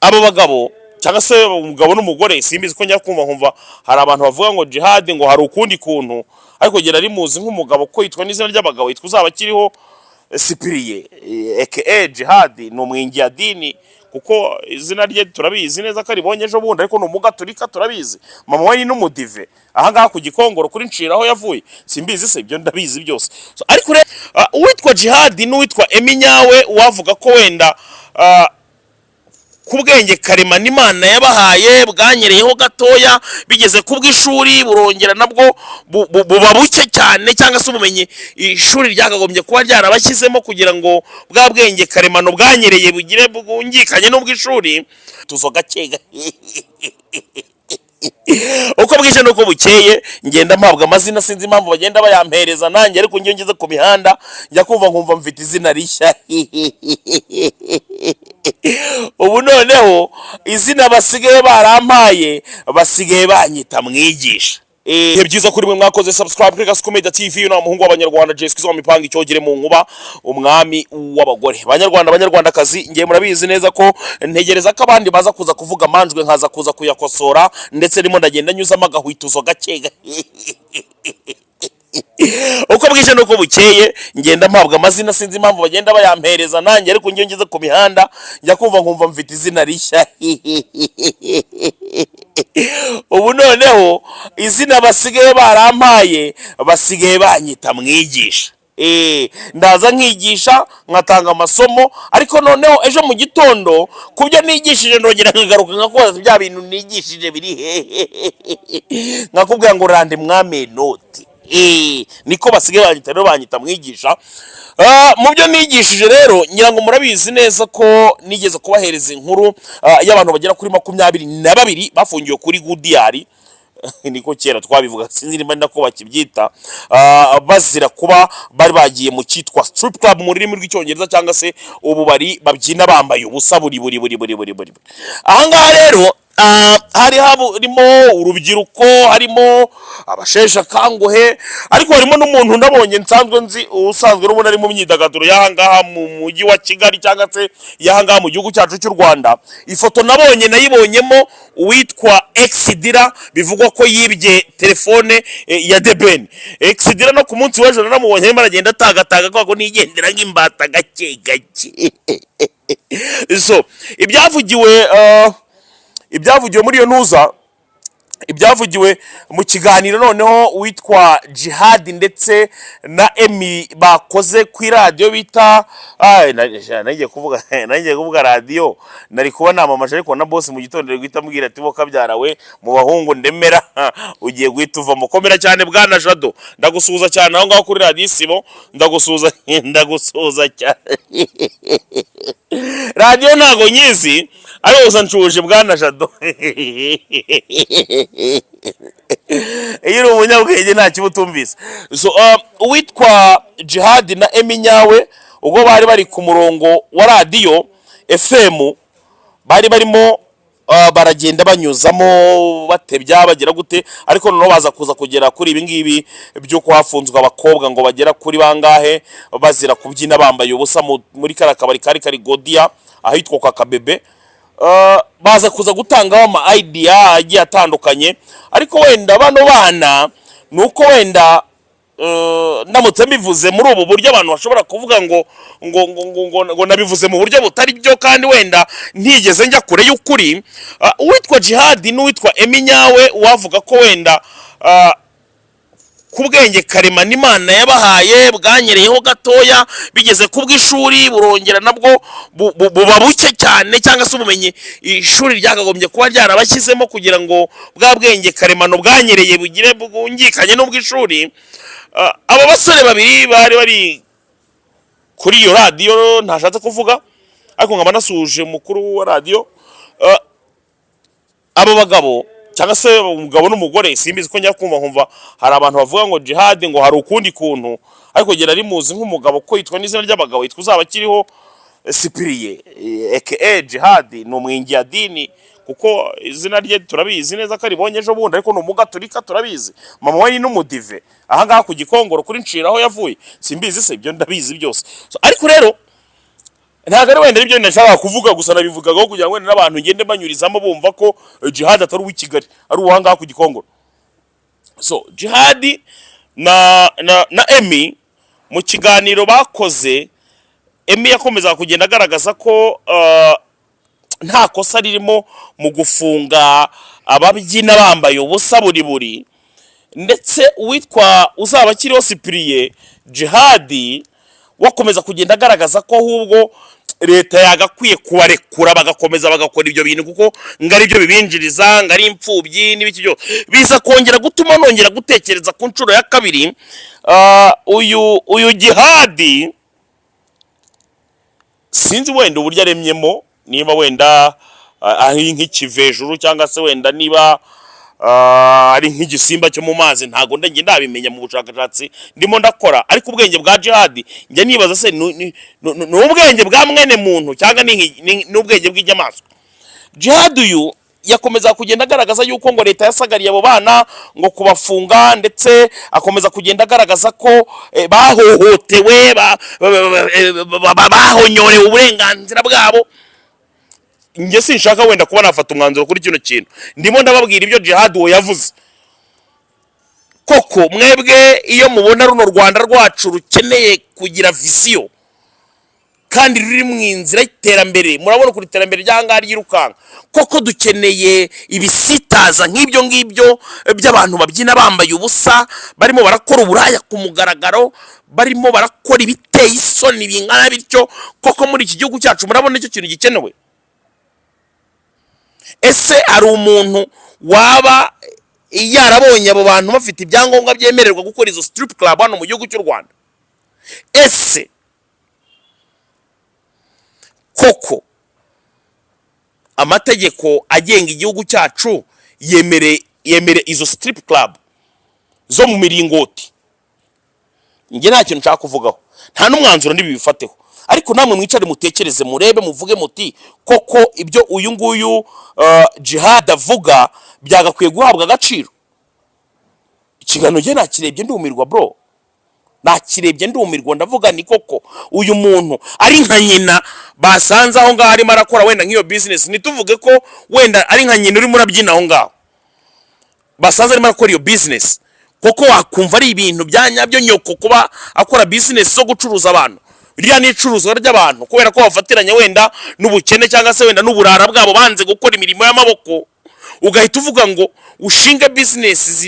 Abo bagabo cyangwa se umugabo n'umugore, simbizi ko njya kumva nkumva hari abantu bavuga ngo Jihad, ngo hari ukundi kuntu, ariko gera ari muzi nk'umugabo ko yitwa n'izina ry'abagabo, yitwa uzaba akiriho Sipiriye aka Jihad, ni umwingiyadini kuko izina rye turabizi neza ko aribonye ejo bundi, ariko ni umugaturika turabizi. Mama we ni n'umudive ahangaha ku Gikongoro kuri Ncira aho yavuye, simbizi se, ibyo ndabizi byose. So, ariko rero uwitwa Jihad n'uwitwa Eminyawe, uwavuga ko wenda ku bwenge karemano Imana yabahaye bwanyereyeho gatoya, bigeze ku bw'ishuri burongera nabwo buba buke cyane, cyangwa se ubumenyi ishuri ryakagombye kuba ryarabashyizemo kugira ngo bwa bwenge karemano bwanyereye bugire bwungikanye n'ubw'ishuri, tuzo gake gake. Uko bwije n'uko bukeye ngenda mpabwa amazina, sinzi impamvu bagenda bayampereza nanjye, ariko njye ngeze ku mihanda njya kumva nkumva mfite izina rishya. Ubu noneho izina basigaye barampaye, basigaye banyita Mwigisha. Ibihe byiza kuri mwe mwakoze subscribe kuri Gasuku Media TV. Uyu muhungu w'Abanyarwanda Jessica Izo mipanga icyogere mu nkuba, umwami w'abagore. Banyarwanda, Banyarwandakazi, ngiye murabizi neza ko ntegereza ko abandi baza kuza kuvuga amanjwe nkaza kuza kuyakosora, ndetse ndimo ndagenda nyuzamo agahwituzo gake gake. Uko bwije n'uko bukeye ngenda mpabwa amazina, sinzi impamvu bagenda bayampereza nanjye, ariko njye ngeze ku mihanda njya kumva nkumva mfite izina rishya. Ubu noneho izina basigaye barampaye, basigaye banyita Mwigisha. Ndaza nkigisha, nkatanga amasomo, ariko noneho ejo mu gitondo ku byo nigishije ndongera nkagaruka nkakubaza bya bintu nigishije biri hehe, nkakubwira ngo rande mwame noti. Niko basigaye banyita rero, banyita Mwigisha. Mu byo nigishije rero, ngira ngo murabizi neza ko nigeze kubahereza inkuru y'abantu bagera kuri 22 bafungiwe kuri Gudiyari, niko kera twabivuga, sinzi niba nako bakibyita, bazira kuba bari bagiye mu cyitwa strip club mu rurimi rw'Icyongereza, cyangwa se ububari babyina bambaye ubusa buri buri buri buri buri buri. Ahangaha rero hari harimo urubyiruko, harimo abasheshe akanguhe, ariko harimo n'umuntu nabonye nsanzwe nzi, usanzwe n'ubundi ari mu myidagaduro y'ahangaha mu mujyi wa Kigali, cyangwa se y'ahangaha mu gihugu cyacu cy'u Rwanda. Ifoto nabonye nayibonyemo uwitwa Exidira, bivugwa ko yibye telefone ya The Ben. Exidira no ku munsi w'ejo naramubonye arimo aragenda atagataga kubera ko nigendera nk'imbata gake gake. So ibyavugiwe muri iyo ntuza, ibyavugiwe mu kiganiro noneho witwa Jihad ndetse na Emi bakoze ku iradiyo bita nagiye kuvuga radiyo nari kuba namamaje, ariko na boss mu gitondo ari guhita ambwira ati: "Bo kabyarawe mu bahungu ndemera ugiye guhita uvamo." Komera cyane bwana Jado, ndagusuhuza cyane aho ngaho kuri Radiyo Isibo, ndagusuhuza, ndagusuhuza cyane. Radiyo ntago nyizi, ariko gusa nshuje bwana Jado. Iyo uri umunyabwenge nta kiba utumvise. So uwitwa Jihad na Emi Nyawe, ubwo bari bari ku murongo wa radiyo FM, bari barimo baragenda banyuzamo batebya bagira gute, ariko noneho baza kuza kugera kuri ibi ngibi by'uko hafunzwe abakobwa ngo bagera kuri bangahe bazira kubyina bambaye ubusa muri kariya kabari kari kari Godiya ahitwa kwa Kabebe. Baza kuza gutangaho ama idea agiye atandukanye, ariko wenda bano bana ni uko wenda ndamutse mbivuze muri ubu buryo abantu bashobora kuvuga ngo nabivuze mu buryo butari byo, kandi wenda ntigeze njya kure y'ukuri. Uwitwa Jihad n'uwitwa Emi Nyawe, uwavuga ko wenda ku bwenge karemano Imana yabahaye bwanyereyeho gatoya, bigeze ku bw'ishuri burongera nabwo buba buke cyane, cyangwa se ubumenyi ishuri ryakagombye kuba ryarabashyizemo kugira ngo bwa bwenge karemano bwanyereye bugire bwungikanye n'ubw'ishuri. Abo basore babiri bari bari kuri iyo radiyo ntashatse kuvuga, ariko nkaba nasuhuje umukuru wa radiyo. Abo bagabo cyangwa se umugabo n'umugore, simbizi ko njya kumva nkumva hari abantu bavuga ngo Jihad, ngo hari ukundi kuntu, ariko gera ari muzi nk'umugabo ko yitwa n'izina ry'abagabo, yitwa uzaba akiriho Sipiriye aka Jihad, ni umwingiyadini kuko izina rye turabizi neza ko aribonye ejo bundi, ariko ni umugaturika turabizi. Mama we ni n'umudive ahangaha ku Gikongoro kuri Ncira aho yavuye, simbizi se, ibyo ndabizi byose. So, ariko rero Ntabwo ari wenda aribyo nashakaga kuvuga, gusa nabivugagaho kugira ngo wenda n'abantu ngende banyurizamo bumva ko Jihad atari uw'i Kigali, ari uwangaha ku Gikongoro. So Jihad na Emmy mu kiganiro bakoze, Emmy yakomezaga kugenda agaragaza ko nta kosa ririmo mu gufunga ababyina bambaye ubusa buri buri, ndetse uwitwa uzaba akiriho Cyprien Jihad wakomeza kugenda agaragaza ko ahubwo leta yagakwiye kubarekura bagakomeza bagakora ibyo bintu, kuko ngo ari byo bibinjiriza, ngo ari imfubyi n'ibiki byose. Biza kongera gutuma nongera gutekereza ku nshuro ya kabiri. Uyu Jihadi sinzi wenda uburyo aremyemo, niba wenda ari nk'ikivejuru cyangwa se wenda niba ari nk'igisimba cyo mu mazi, ntabwo njye ndabimenya mu bushakashatsi ndimo ndakora. Ariko ubwenge bwa Jihadi njya nibaza se ni ubwenge bwa mwene muntu cyangwa ni ubwenge bw'inyamaswa? Jihadi uyu yakomeza kugenda agaragaza yuko ngo leta yasagariye abo bana ngo kubafunga, ndetse akomeza kugenda agaragaza ko bahohotewe, bahonyorewe uburenganzira bwabo. Njye sinshaka wenda kuba nafata umwanzuro kuri kino kintu, ndimo ndababwira ibyo Jihad uwo yavuze. Koko mwebwe iyo mubona runo Rwanda rwacu rukeneye kugira vision kandi ruri mu inzira y'iterambere, murabona ukuntu iterambere ry'ahangaha ryirukanka, koko dukeneye ibisitaza nk'ibyo ngibyo by'abantu babyina bambaye ubusa, barimo barakora uburaya ku mugaragaro, barimo barakora ibiteye isoni bingana bityo? Koko muri iki gihugu cyacu murabona icyo kintu gikenewe? Ese hari umuntu waba yarabonye abo bantu bafite ibyangombwa byemererwa gukora izo strip club hano mu gihugu cy'u Rwanda? Ese koko amategeko agenga igihugu cyacu yemere izo strip club zo mu miringoti? Njye nta kintu nshaka kuvugaho, nta n'umwanzuro ndibifateho, ariko namwe mwicare mutekereze, murebe, muvuge muti: "Koko ibyo uyu nguyu Jihad avuga byagakwiye guhabwa agaciro?" Ikiganiro njye nakirebye ndumirwa, bro, nakirebye ndumirwa. Ndavuga ni koko uyu muntu ari nka nyina basanze aho ngaho arimo arakora wenda nk'iyo business, ntituvuge ko wenda ari nka nyina urimo urabyina aho ngaho, basanze arimo arakora iyo business, koko wakumva ari ibintu bya nyabyo nyoko kuba akora business zo gucuruza abantu? Ririya ni icuruzwa ry'abantu, kubera ko bafatiranye wenda n'ubukene cyangwa se wenda n'uburara bwabo, banze gukora imirimo y'amaboko, ugahita uvuga ngo ushinge business.